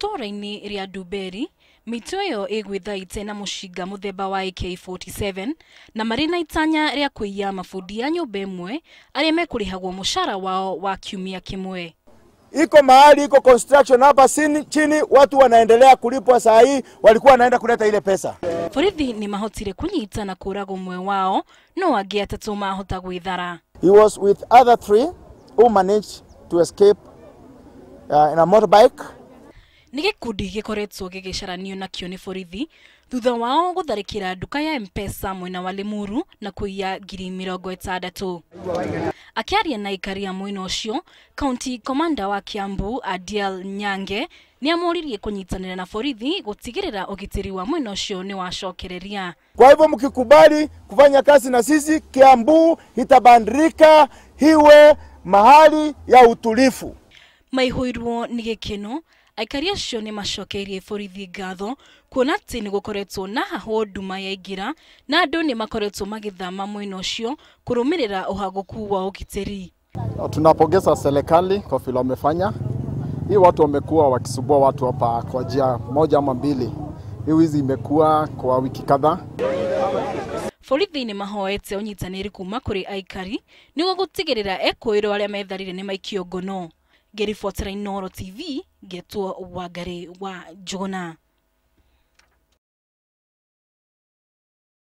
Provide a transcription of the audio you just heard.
Itũũra-inĩ rĩa Ndumberi, mĩitũ ĩyo ĩgwĩthaite na mũcinga mũthemba wa AK47 na marĩ na itanya rĩa kũiya mabundi a nyũmba ĩmwe arĩa mekũrĩhagwo mũcara wao wa kiumia kĩmwe. Iko mahali iko construction hapa chini, watu wanaendelea kulipwa saa hii, walikuwa wanaenda kuleta ile pesa. Borithi nĩ mahotire kũnyita na kũraga ũmwe wao, no angĩ atatũ mahota gwĩthara. He was with other 3 who managed to escape in a motorbike. Nĩ gĩkundi gĩkoretwo gĩgĩcaranio nakĩo nĩ borithi thutha wao gũtharĩkĩra nduka ya M-Pesa mwena wa Limuru na kũiya 60,000. Akĩaria na aikari a mwena ũcio, County Commander wa Kiambu Adiel Nyange nĩamoririe kũnyitanĩra na borithi gũtigĩrĩra ũgitĩri wa mwena ũcio nĩ wacokereria. Kwa hivyo mkikubali kufanya kazi na sisi, Kiambu itabadilika iwe mahali ya utulifu. Maihũirwo nĩ gĩkeno, aikari acio nĩ macokeirie borithi ngatho kuona atĩ nĩ gũkoretwo na hahũ nduma yaingĩra na andũ nĩ makoretwo magĩthama mwena ũcio kũrũmĩrĩra ũhagũku wa ũgitĩri. Tunapongeza serikali kwa vile wamefanya. Hii watu wamekuwa wakisumbua watu hapa kwa njia moja ama mbili. Hii wizi imekuwa kwa wiki kadhaa. Borithi nĩ mahoete ũnyitanĩri kuma kũrĩ aikari nĩguo gũtigĩrĩra ekũĩrwo arĩa metharire nĩ maikio ngono. Ngĩribotera Inooro TV, ngetwo Wangari wa Njuguna.